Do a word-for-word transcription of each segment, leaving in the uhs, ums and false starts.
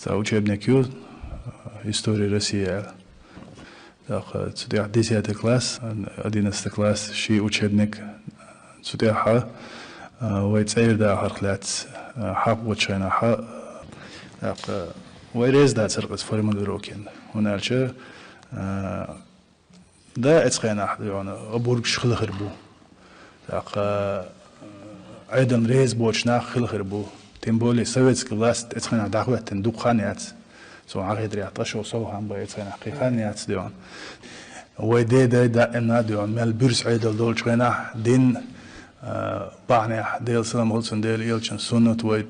Цхьа учебник ю, «История России» аьлла. ТӀаккха цу тӀехь десятый класс, одиннадцатый класс, ши учебник. Цу тӀехь, а, вай цӀера дахарх лаьцна, а, хьакъ гучхьайна хьа, тӀаккха вай реза дацар къаца формулировкин. ХӀунда аьлча, а, Да, эцхенахь, дегӀана, обургаш хила хир бу. ТӀаккха, э, Ӏедална реза боцу нах хила хир бу. Тем более, советский власть эцхенахь дӀахӀоьттина дукха хан яц. Цо хьан хетарехь, тӀа шо сов хан бан эцхенахь кхин хан яц, дегӀана. Вай дедой даимна, дегӀана, мел буьрса Ӏедал долчу хенахь, дин, э, бахьанехь, Делан салам хуьлда цунна, Делан элчан суннат вай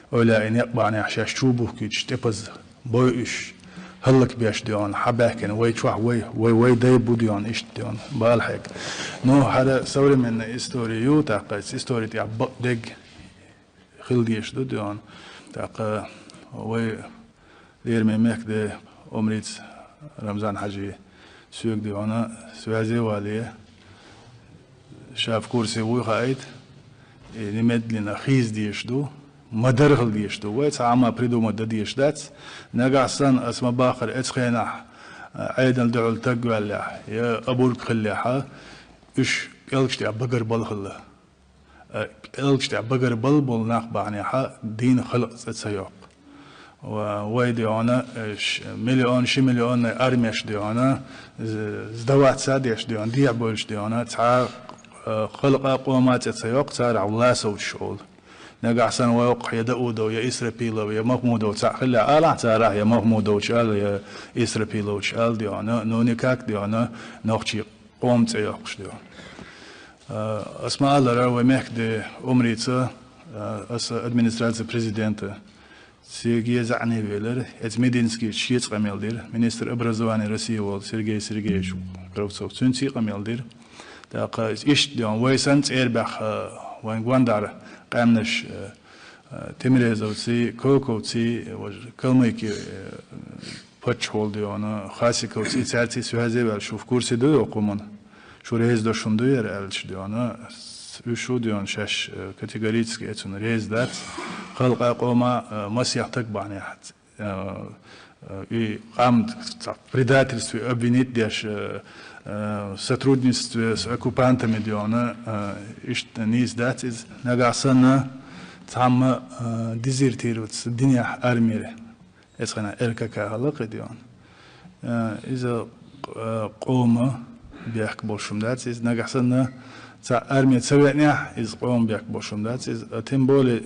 ойла и некъ бахьанехь шаьш чу бухкуьйтуш, тӀепаза бой уьш, хӀаллакбеш, дегӀана, хьан баьхкина вай чохь вай, вай, вай дай бу, дегӀана, иштта, дегӀана, бала хьега. Ну, хӀара современная история ю, тӀаккха история тӀехь бакъдерг хила дезаш ду, дегӀана. ТӀаккха вай лераме мехкада омрица Рамзан-Хьаьжи соьга, дегӀана, связе вале, ша в курсе вуй хаийта, и немедленно хийза дезаш ду, ма-дарра хила дезаш ду. Вай цхьа Ӏама придумать дан дезаш дац. Нагахь санна ас ма-баххара эцхенахь, а, Ӏедална дуьхьал таг ваьллехь, я обург хиллехь, уьш пӀелгаш тӀехь багарбала хилла. Э, пӀелгаш тӀехь багарбала болу нах бахьанехь дийна халкъ цӀе ца йоккху. Ва-, вай, дегӀана, э, ш-, миллион, ши миллионный армеш, дегӀана, з-, сдаваться деш, дегӀана, дехьа бовлуш, дегӀана, цхьа, э, халкъа, къома цӀе ца йоккху, царах власовчаш олу. Нагахь санна вай оккхахь я Даудов, я Исрапилов, я Махмудов цхьаъ хилла алахь царах, я Махмудовч ала, я Исрапиловч ала, дегӀана, ну никак, дегӀана, нохчий къома цӀе йоккхуш ду. А, ас ма-аллара, вай мехкада омрица, а, аса администрация президента, цигахь заьӀне велира, эца Мединскийс шеца къамел дира, министр образования России волу Сергей Сергеевич Кравцов, цуьнца и къамел дира. ТӀаккха иштта, дегӀана, вай санна цӀера баьхна, вайн гондахьара къаьмнаш, а, а, Тимирезовций, Коковций, важа Калмыки, а, паччахьалла, дегӀана, Хасиковций, цаьрций связе ваьлла, шу в курсе ду йоккху хӀуманна? Шу реза до шуна ду яра аьлча, дегӀана, уьш шу, дегӀана, шаьш, э, категорически эцунна реза дац. Халкъа, къома, э, масех таг бахьанехь, э, э, и къам цхьа предательстве обвинить деш, э, э, сотрудничестве с оккупантами, дегӀана, э, иштта нийса дац иза. Нагахь санна цхьамма, э, дезертироваться динехь армире. Эцхенахь РКК хилла кхидӀа. Э, иза, э, къоман бехк болуш хӀума дац иза. Нагахь санна цхьа арми ца веанехь, иза къоман бехк болуш хӀума дац иза. А тем более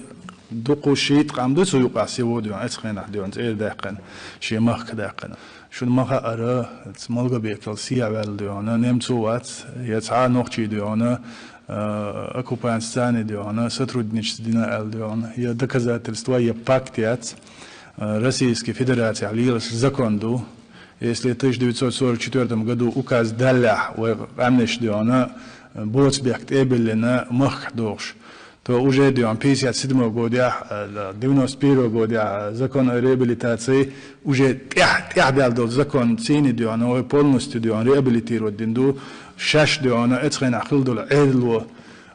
дукха шийтта къам ду цу юкъахь сегодня, эцхенахь дегӀана, цӀера даьккхина, шен махка даьккхина. Шуна ма хаьара, ца Малгобекал сехьаваьлла дегӀана, немцо вац, я цхьа нохчий дегӀана, э, оккупантца царна дегӀана сотрудничество дина аьлла дегӀана, я доказательства, я пакт яц. Э, Российский Федерацехь лелаш закон ду. Если тысяча девятьсот сорок четвёртом году указ даллехь вай къаьмнаш дегӀана, э, боцу бехк тӀе а биллина, махкахь дохуш, то уже дегӀана пятьдесят седьмой годехь, э, девяносто первого годехь, э, закон о реабилитации, уже тӀехь, тӀехь даьлла долу закон цийна дегӀана, вай полностью дегӀана реабилитировать дина ду, шаьш дегӀана, эцхенахь хилла долу Ӏедало,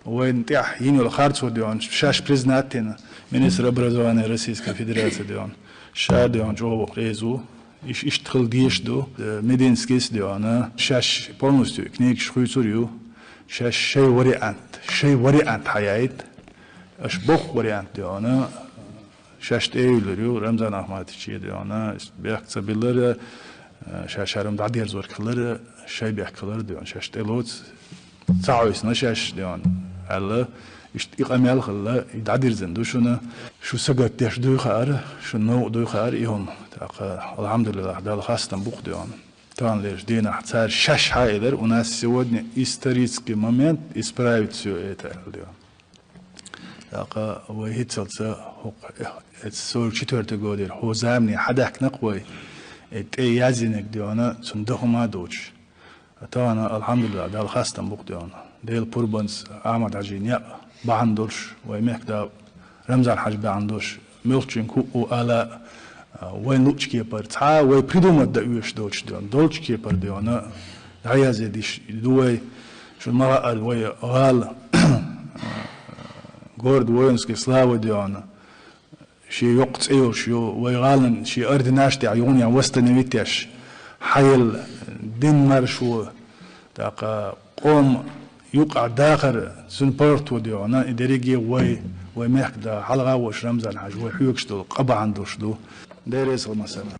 вайна тӀехь йина йолу харцо дегӀана, шаьш признать дина, министр образования Российской Федерации дегӀана, ша дегӀана чӀогӀа вокху реза ву. Иш-, иштта хила дезаш ду, э, Мединскийс дегӀана, шаьш полностью книгаш хуьйцур ю, шаьш шайн вариант, шайн вариант хьаяйта, аша боху вариант дегӀана, шаьш тӀе а юьллур ю, Рамзан Ахматовича дегӀана, бехк ца биллара, э, ша шарум дӀадерзорг хилара, шайн бехк хилара дегӀана, шаьш тӀелоцу. Ца хьовсийна шаьш дегӀана, аьлла, иштта и къамел хилла, и дӀадирзина ду шуна. Шу сагатдеш дуй хаьара, шуна новкъа дуй хаьара и хӀума. ТӀаккха, алхьамдулиллахӀ, Далла хастам бу-кх дегӀана. Таханлерчу дийнахь цара шаьш хьаэлира, у нас сегодня исторический момент исправить всё это, аьлла дегӀана. ТӀаккха вай хӀинццалц хӀокху, э, эцу сорок четвёртый годера хӀокху замане хьадаьхкина-кх вай, и тӀе яздинарг дегӀана, цунна дан хӀума а доцуш. Тахана, алхьамдулиллахӀ, Далла хастам бу-кх дегӀана. Делан пурбанца Ахьмад-Хьаьжин некъ бахьана долуш, вай мехкада Рамзан-Хьаьжа бахьана долуш, муьлххачуьнга хӀуъу ала, а, вайна луъучу кепара, цхьа а вай придумать дан оьшуш доцуш дегӀана, долчу кепара дегӀана, дӀаязъе диш ду вай, шуна ма хаьара, вай гӀала, гордо воинской славы дегӀана. Шен йоккха цӀе йолуш ю, вай гӀалин шен орденаш тӀехь юха а восстановить еш, хьан елла дин маршо, тӀаккха къоман юкъахь дахар, цуьнан паргӀато доьгӀна, и дерриге а вай, вай мехкан да, хьалха а волуш Рамзан-Хьаьжа вай хьоьгуш долу къа бахьана долуш ду. Дела реза хуьлда массарна.